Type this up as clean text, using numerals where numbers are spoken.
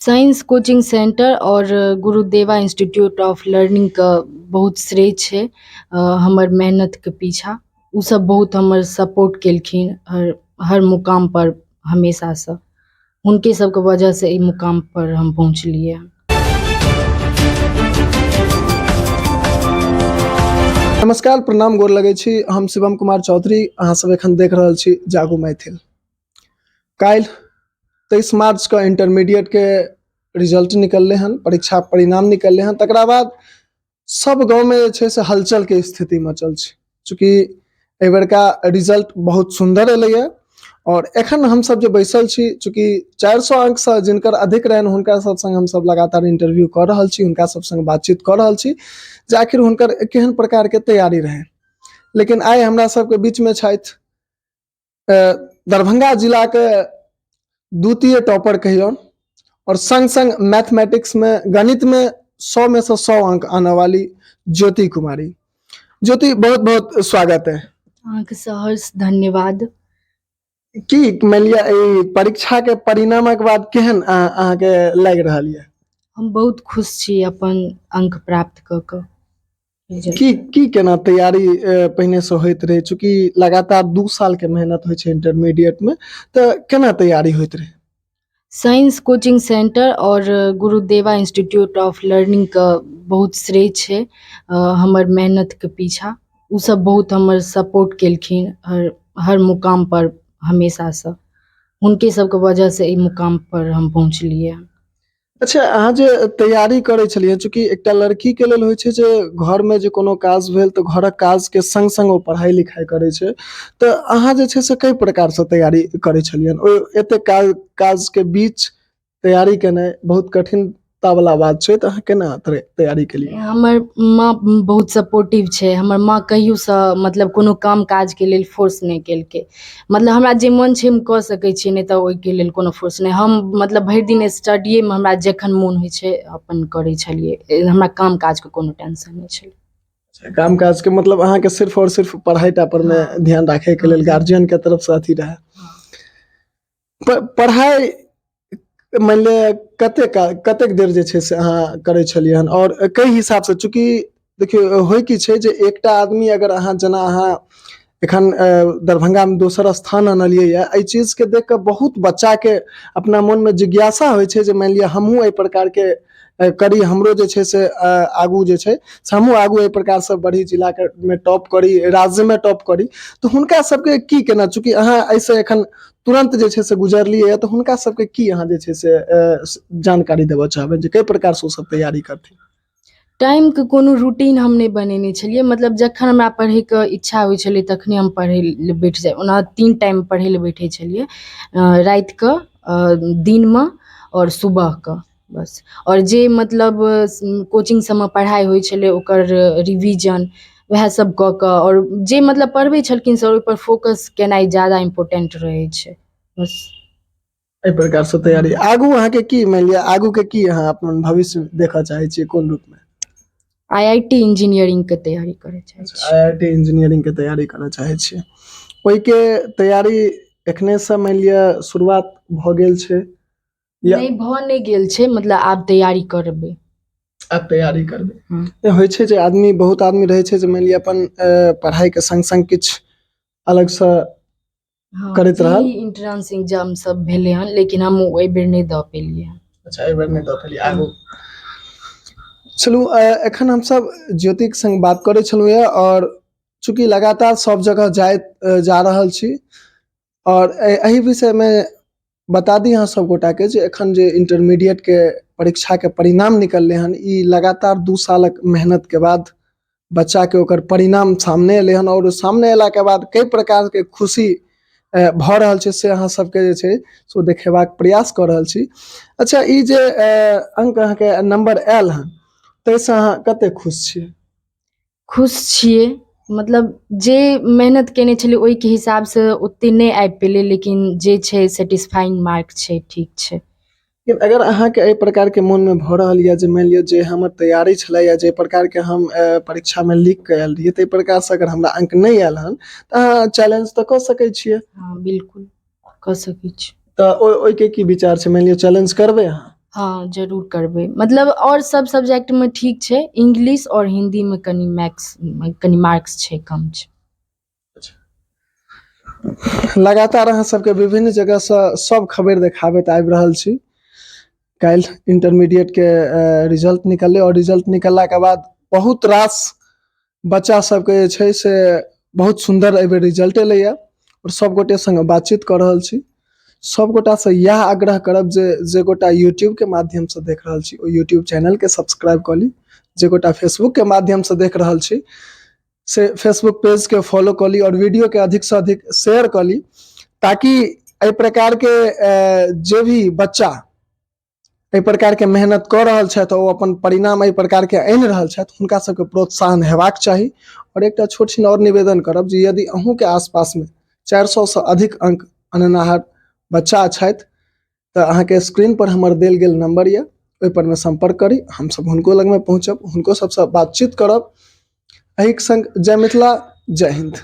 Science coaching centre आओर गुरुदेवा institute of लर्निंगके बहुत श्रेय छै हमर मेहनतके पीछा। ओसभ बहुत हमर सपोर्ट केलखिन हर हर मुकामपर हमेशासँ। हुनके सभके वजहसँ एहि मुकामपर हम पहुँचलियै हँ। नमस्कार, प्रणाम, गोर लगै छी। हम शिवम कुमार चौधरी, अहाँ सब एखन देख रहल छी जागू मैथिल। काल्हि 23 मार्च के इंटरमीडिएट के रिजल्ट निकललै हन, परीक्षा परिणाम निकललै हन। तकरा बाद सब गाँव में जे छै से हलचल के स्थिति मचल छै, चूँकि एहि बेरका रिजल्ट बहुत सुन्दर एलैए। और एखन हमसब जे बैसल छी, चूँकि 400 अंकसँ जिनकर अधिक रहनि हुनका सब संग हमसब लगातार इंटरव्यू कऽ रहल छी, हुनका सब संग बातचीत कऽ रहल छी जे आखिर हुनकर केहन प्रकार के तैयारी रहनि। लेकिन आइ हमरा सबके बीच में छथि दरभंगा जिला के द्वितीय टॉपर कहियौन और संग संग मैथमेटिक्स में, गणित में 100 में से 100 अंक आने वाली ज्योति कुमारी। ज्योति, बहुत बहुत स्वागत है। अहाँके सहर्ष धन्यवाद। की मान लिअ एहि परीक्षा के परिणामक बाद केहन अहाँके लागि रहल यऽ? हम बहुत खुश छी अपन अंक प्राप्त कऽ कऽ। की की केना तैयारी पहिने से होइत रहे? चूँकि लगातार 2 साल के मेहनत होइ छै इंटरमीडिएट में, तऽ केना तैयारी होइत रहे? साइंस कोचिंग सेंटर आओर गुरुदेवा इंस्टीट्यूट ऑफ लर्निंगके बहुत श्रेय छै हमर मेहनतके पीछा। ओसभ बहुत हमर सपोर्ट केलखिन हर हर मुकामपर हमेशासँ। हुनके सभके वजहसँ एहि मुकामपर हम पहुँचलियै हँ। अच्छा, अहाँ जे तैयारी करै छलियै, चूँकि एकटा लड़की के लेल होइ छै जे घर में जे कोनो काज भेल तऽ घरक काज के संग संग ओ पढ़ाई लिखाई करै छै, तऽ अहाँ जे छै से कई प्रकार से तैयारी करै छलियै? ओ एते काज के बीच तैयारी केनाइ बहुत कठिनता वाला बात छै, तऽ अहाँ केना तैयारी केलियै? हमर माँ बहुत सपोर्टिव छै। हमर माँ कहियोसँ मतलब कोनो काम काजके लेल फोर्स नहि केलकै। मतलब हमरा जे मन छै हम कऽ सकै छियै, नहि तऽ ओहिके लेल कोनो फोर्स नहि। हम मतलब भरि दिन स्टडिएमे हमरा जखन मोन होइ छै अपन करै छलियै। हमरा काम काजके कोनो टेंशन नहि छलै। काम काज के मतलब अहाँके सिर्फ और सिर्फ पढ़ाई टा पर में ध्यान राखे के लेल गार्जियन के तरफ से अथी रहे। पढ़ाई मान लिअ कतेक देर जे छै से अहाँ करै छलियै हन और कई हिसाब से? चूँकि देखियौ, होइ की छै जे एकटा आदमी अगर अहाँ जेना अहाँ एखन दरभंगा में दोसर स्थान अनलियै ये, एहि चीज के देख कऽ बहुत बच्चा के अपना मन में जिज्ञासा होइ छै जे मान लिअ हमहूँ एहि प्रकार के करी, हमरो जे छै से आगू जे छै से हमहूँ आगू एहि प्रकार से बढ़ी, जिला के में टॉप करी, राज्य में टॉप करी। तऽ हुनका सबके की केना, चूँकि अहाँ एहिसँ एखन तुरंत जे छै से गुजरलियै, तऽ हुनका सबके की अहाँ जे छै से जानकारी देबऽ चाहबै जे कई प्रकार से ओ सब तैयारी करथिन? टाइमके कोनो रूटीन हम नहि बनेने छलियै। मतलब जखन हमरा पढ़ैके इच्छा होइ छलै तखने हम पढ़ै लए बैठ जाइ। ओना 3 टाइम पढ़ै लए बैठै छलियै, रातिके, दिनमे आओर सुबहके बस। आओर जे मतलब कोचिंग सबमे पढ़ाइ होइ छलै ओकर रिविजन वएह सब कऽ कऽ, आओर जे मतलब पढ़बै छलखिन सर ओहिपर फोकस केनाइ ज्यादा इम्पोर्टेंट रहै छै बस। एहि प्रकार से तैयारी। आगू अहाँके की मान लिअ आगू के की अहाँ अपन भविष्य देखऽ चाहै छियै, कोन रूप में? IIT engineering के तैयारी करऽ चाहै छियै। IIT engineering के तैयारी करऽ चाहै छियै। ओहिके तैयारी एखने से मान लिअ शुरुआत भऽ गेल छै? नहि, भऽ नहि गेल छै, मतलब आब तैयारी करबै। आब तैयारी करबै। होइ छै जे आदमी, बहुत आदमी रहै छै जे मान लिअ अपन पढ़ाई के संग संग किछु अलग से करैत रहल। इंट्रेंस एग्जाम सब भेलै हन, लेकिन हम एहि बेर नहि दऽ पेलियै हन। अच्छा, एहि बेर नहि दऽ पेलियै। आगू चलू। एखन हमसब ज्योतिक संग बात करै छलहुँ यऽ, और चूँकि लगातार सब जगह जाइत जा रहल छी, और एहि विषय में बता दी अहाँ सब गोटा के जे एखन जे इंटरमीडिएट के परीक्षा के परिणाम निकललै हन, ई लगातार 2 सालक मेहनत के बाद बच्चा के ओकर परिणाम सामने एलै हन, और सामने एला के बाद कई प्रकार के खुशी भऽ रहल छै, से अहाँ सबके जे छै से ओ देखेबाक प्रयास कऽ रहल छी। अच्छा, ई जे अंक अहाँके नंबर आयल हन, ताहिसँ अहाँ कते खुश छियै? खुश छियै, मतलब जे मेहनत केने छलियै ओहिके हिसाबसँ ओते नहि आबि पेलै, लेकिन जे छै सेटिस्फाइंग मार्क छै, ठीक छै। लेकिन अगर अहाँके एहि प्रकारके मोनमे भऽ रहल यऽ जे मानि लिअ जे हमर तैयारी छलै या जे प्रकारके हम परीक्षामे लिख कऽ आयल रहियै ताहि प्रकारसँ अगर हमरा अंक नहि आयल हन, तऽ अहाँ चैलेंज तऽ कऽ सकै छियै। हँ, बिल्कुल कऽ सकै छी। तऽ ओहिके की विचार छै? मानि लिअ चैलेंज करबै अहाँ? हँ, जरूर करबै। मतलब आओर सब सब्जेक्टमे ठीक छै, इंग्लिश आओर हिन्दीमे कनि मैक्स कनि मार्क्स छै कम छै। लगातार अहाँ सबके विभिन्न जगहसँ सब खबरि देखाबैत आबि रहल छी। काल्हि इंटरमीडिएट के रिजल्ट निकललै आओर रिजल्ट निकललाके बाद बहुत रास बच्चा सबके जे छै से बहुत सुन्दर एहिबेर रिजल्ट एलैए आओर सब गोटे संगे बातचीत कऽ रहल छी। सब गोटासँ इएह आग्रह करब जे जे गोटा यूट्यूबके माध्यमसँ देख रहल छी ओ यूट्यूब चैनलके सब्सक्राइब कऽ ली, जे गोटा फेसबुकके माध्यमसँ देख रहल छी से फेसबुक पेजके फॉलो कऽ ली आओर वीडियोके अधिकसँ अधिक शेयर कऽ ली, ताकि एहि प्रकारके जे भी बच्चा एहि प्रकारके मेहनत कऽ रहल छथि, ओ अपन परिणाम एहि प्रकारके आनि रहल छथि, हुनका सबके प्रोत्साहन हेबाक चाही। आओर एकटा छोट छिन आओर निवेदन करब जे यदि अहूँके आसपासमे 400 सँ अधिक अंक अननाहर बच्चा छथि तऽ अहाँके स्क्रीन पर हमर देल गेल नंबर यऽ, ओहि पर मे संपर्क करी, हमसब हुनको लगमे पहुँचब, हुनको सबसँ बातचीत करब। एहिके संग जय मिथिला, जय हिन्द।